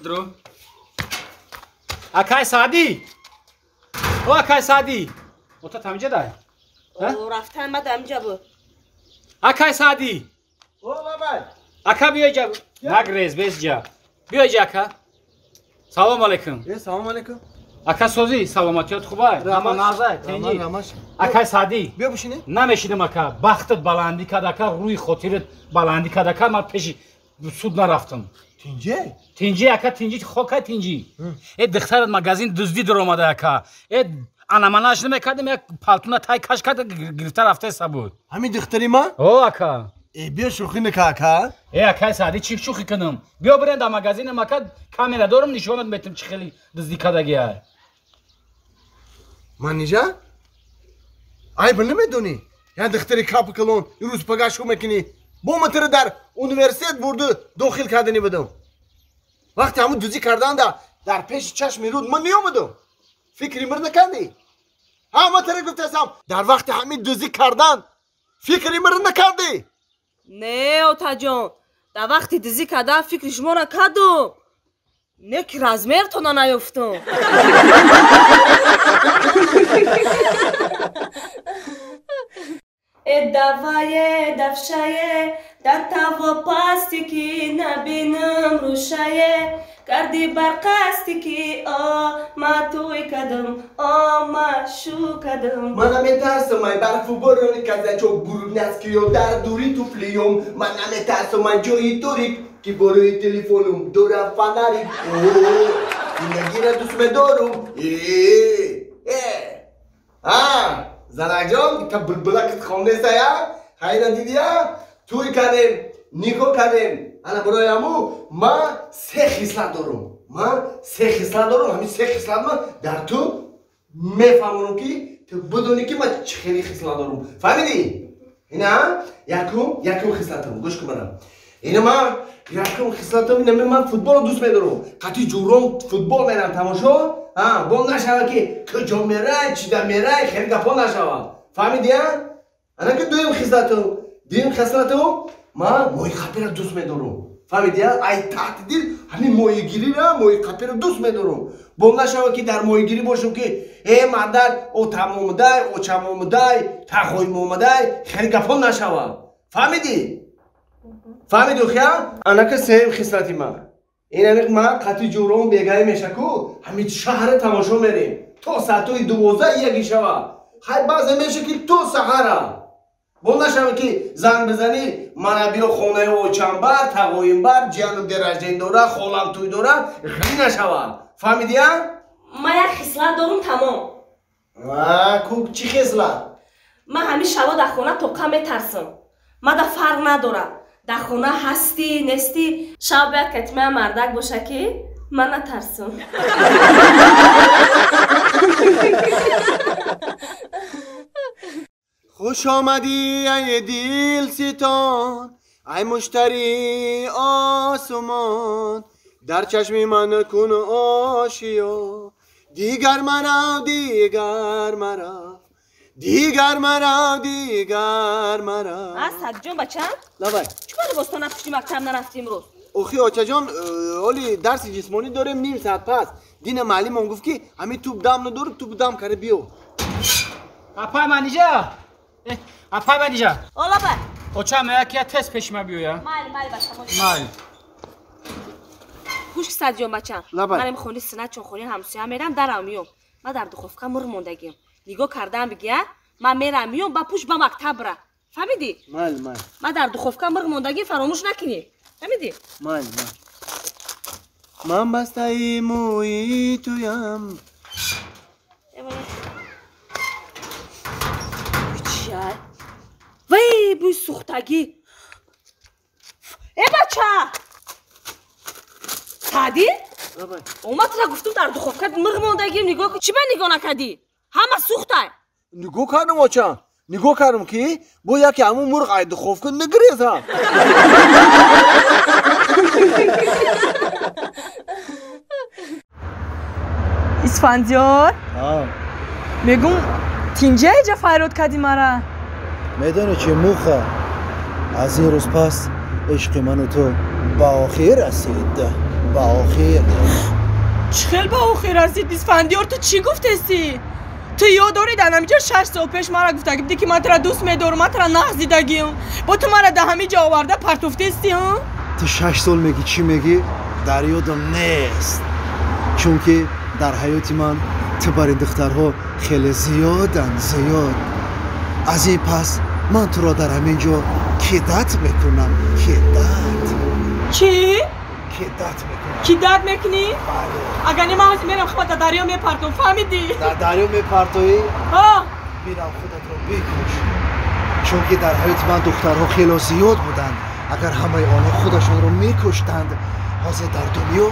Дро. Акай Саъдӣ. О акай Саъдӣ. Ота тамиҷа дай? Рафтан ма дамиҷа буд. Акай Саъдӣ. О бабай. Ака биё иҷа. Нагрез бес иҷа. Биё иҷа ака. Салом алейкум. Салом алейкум. Ака созӣ, саломатиёт хубай? Ҳама назай, тенҷи. Акай Саъдӣ. Биё бишинӣ. Намешинам ака. Бахтат баландӣ кард ака, рӯи хотират баландӣ кард ака, ман пеши суд нарафтам. Тинҷи? Тинҷи ака, тинҷи, хока тинҷи. Э духтарат магазин дуздӣ даромада ака. Э анаманаш намекардем, як палтуна тай каш кард, гирифта рафтаеса буд. Ҳамин духтари ма? О ака. Э биё шӯхӣ нака ака. Э акай Саъдӣ, чӣ шӯхӣ кунам? Биё бирем дар магазинам ака, камера дорам, нишонат метам чӣ хеле дуздӣ кардагиай. Манижа? Айб намедонӣ? Я духтари капи калон ирӯз пага шӯ мекунӣ. Бо ма туро дар университет бурду дохил кардани будам. Вақте ҳамун дуздӣ карданда дар пеши чашми руд ман меомадам. Фикри мир накардӣ? Ҳа, ман туро гуфтасам, дар вақти ҳамин дуздӣ кардан фикри мир накардӣ? Не, отаҷон, дар вақти дуздӣ кардан фикри шуморо кардум. Не ки размертона наёфтум. Э давае, давшае, да таво пасти ки набинам рӯшае, карди бар қасти ки о ма туй кадам, о ма шу кадам. Ман наметарсам ай барфу борони казачок бурубнаскиё дар дури туфлиём. Ман наметарсам ай ҷои торик ки борои телефонум дора фонарик. Зиндагиро дӯст медорум. А занакҷон, та булбулакат хондесая? Хайна дидия? Туй кардем, никоҳ кардем. Ана барои ҳаму ман се хислат дорум. Ман се хислат дорум. Ҳамин се хислат ман дар ту мефаҳмонам ки ту бидонӣ ки ман чӣ хеле хислат дорум. Фаҳмидӣ? Ина якум хислатам, гӯш кун барам. Ина ман якум хислатам ина ман футболро дӯст медорам. Қатъи ҷуром футбол мерам тамошо. Бо нашава ки куҷо мерай, чида мерай, хеле гапҳо нашава. Фаҳмидӣ? Ана ки дуюм хислатам, дуюм хислатам ман моҳиқапиро дӯст медорам. Фаҳмидӣ? Ай таҳти дил ҳамин моҳигириро, моҳиқапиро дӯст медорам. Бо нашава ки дар моҳигирӣ бошам ки э мардак отам омадай, очам омадай, тағоим омадай, хеле гапҳо нашава. Фаҳмидӣ? Фаҳмидӣ хия? Ана ки сеюм хислати ман. Ин амиқ ман қатъи ҷуром бегаӣ мешаку, ҳамин шаҳра тамошо мерем. То соатҳои 12 яки шава. Хай баъзе меша ки то саҳара. Бо нашава ки занг бизанӣ, мана биё хонаи очам бар, тағоим бар, ҷиянам дерожден дора, холам тӯй дора, хеле нашава. Фаҳмидӣ? Ман як хислат дорум тамом. Ку чӣ хислат? Ман ҳамин шабо дар хона тоқа метарсам. Ман да фарқ надорам. Дар хона ҳастӣ, нестӣ, шаб бояд катимаям мардак боша ки ман натарсам. Хуш омадӣ ай дилситон, ай муштарии осумон, дар чашми ман кун ошиё, дигар марав, дигар марав, дигар марав, дигар марав. А Садиҷон бачам? Лабай. Чӣ кор либосто напӯшидӣ, мактаб нарафтӣ имрӯз? Охи очаҷон, ҳоли дарси ҷисмонӣ дорем ним соат пас. Дина муаллимон гуфт ки ҳамин туп дам надору, туп дам карда биё. Апай Манижа! Апай Манижа! О лабай. Очам як я тест пеши ма биёя. Майли, майли бачам. Майли. Гӯш ки Садиҷон бачам. Лабай. Ман хони синачон хони ҳамсоя мерам, дарам миём. Ман дар духовка мурғ мондагиам. Нигоҳ кардаам бигия, ман мерам миём, ба пӯш ба мактаб бира. Фаҳмидӣ? Майли, майли. Ман дар духовка мурғ мондагиам, фаромӯш накунӣ. Фаҳмидӣ? Майли, майли. Ман бастаи мӯи туям. Чай. Вай, бӯи сӯхтагӣ. Э бача! Саъдӣ? Омад тура гуфтум дар духовка мурғ мондагиам, нигоҳ кун. Чӣ ба нигоҳ накардӣ? Ҳама сӯхтай. Нигоҳ кардам оча. Нигоҳ кардам ки бо яке ҳамун мурғ ай духовка нагиреза. Исфандиёр? Мегум тинҷа иҷа файрод кардӣ мара? Медонӣ чи муха? Аз ин рӯз пас ишқи ману ту ба охир расид. Ба охир. Чӣ хел ба охир расид, Исфандиёр? Ту чӣ гуфтеси? Ту ёд дорӣ, дар ҳамиҷо 6 сол пеш мара гуфтагӣ будӣ, ки ман тура дӯст медорам, ман тура нағз дидагиам. Бо ту мара дар ҳамин ҷо оварда партофтести? Ту 6 сол мегӣ, чӣ мегӣ, дар ёдам нест, чунки дар ҳаёти ман ту бар ин духтарҳо хеле зиёданд, зиёд. Аз ин пас ман туро дар ҳамин ҷо кидать мекунам, кидать. Чӣ? Кидать мекунам. Кидать мекунӣ? Бале. Агар не, ман ҳозир мерам, худат дар дарё мепартом, фаҳмидӣ? Дар дарё мепартоӣ? Бирав, худатро бикуш, чунки дар ҳаёти ман духтарҳо хело зиёд буданд. Агар ҳамаи онҳо худашонро мекуштанд, ҳозир дар дунё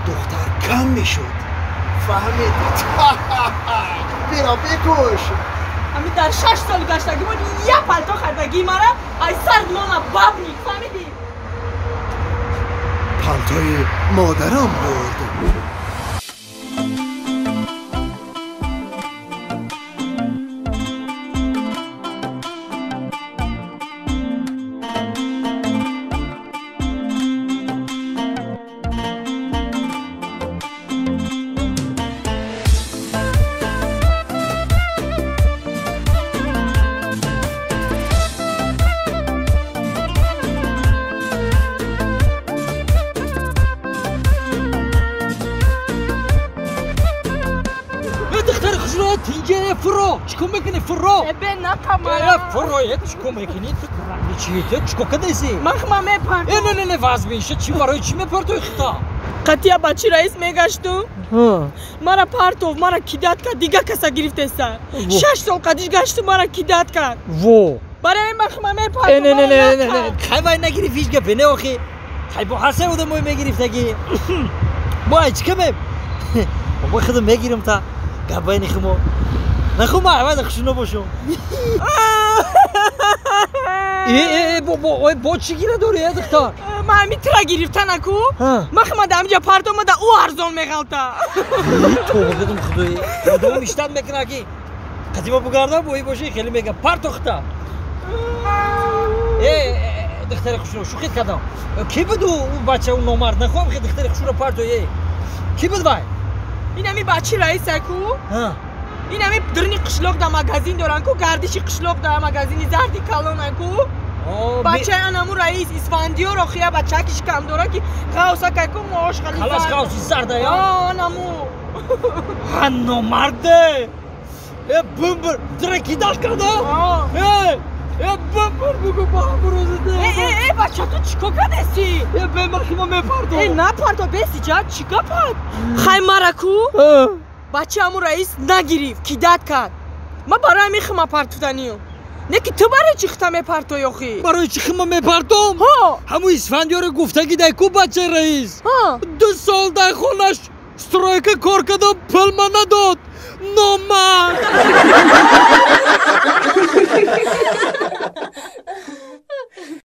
духтар кам мешуд, фаҳмидӣ? Бирав, бикуш. Ҳамин дар 6 соли гаштагӣ буд, як палто хардагии мара ай сар мона бабник, фаҳмидӣ? Палтои модарам буд. Духтари хушро, тинҷе, фуро, чӣ кор мекунӣ, фуро? Бе, накамара. Фуро, чӣ кор мекунӣ ту? Чӣ, ту чӣ кор кадаси? Ман хма мепартом. Э, не, не, не, вазмиша чӣ? Барои чӣ мепартои хита? Қатия бачи раис мегашту, мара партов, мара кидать кард, дига каса гирифтеса. 6 сол қадиш гашту, мара кидать кард. Во. Барои ман хма мепартом. Э, не, не, не, не, хай, вай нагирифт, ҳеҷ гапе не. Охи, хай, бо ҳар се одамои мегирифтагӣ, мо ай чӣ камем? Мо худам мегирам та гап байни хумо наху, ма аввал хушуно бошум. Э, э, бо чӣ гира дорӣ, э, духтар? Ман ҳамин тира гирифтанаку, ман хма дар ҳамиҷа партома, да ӯ арзон меғалта. Тоба кардам, худои, одам иштат мекуна, ки қадима бугардам, бои боши, хеле мега партохта. Э, духтари хушро, шӯхит кардам. Ки буд ӯ бача, ӯ номард? Нахоҳам ки духтари хушро парто. Э, ки буд вай? Ин ҳами бачи раисаку, ин ҳами дурни қишлоқ да магазин доран ку, гардиши қишлоқ да магазини зарди калона ку. Бачаи анаму раис Исфандиёро хия, бачакиш кам дора, ки ғавса кайку, мош хали. Халас, ғавси зарда я. Анаму. Ҳа, номарде! Э, бумбр тра кидать карда. Э, э, бумбр, бугу ба ҳамрӯза. Э, э, э, бача, ту чӣ кор кардеси? Э, бемахима мепарто. Э, напарто, беси ҷа, чӣ гапат? Хай, мара ку бача ҳаму раис нагирифт, кидать кард. Ман барои ҳамин хима партуфтаниём. Не ки ту барои чӣ хита мепартои охи? Барои чӣ хима мепартом? Ҳаму Исфандиёро гуфтагӣ дай ку, бачаи раис, 2 сол дар хонаш стройка кор кардам, пул ма надод, номард.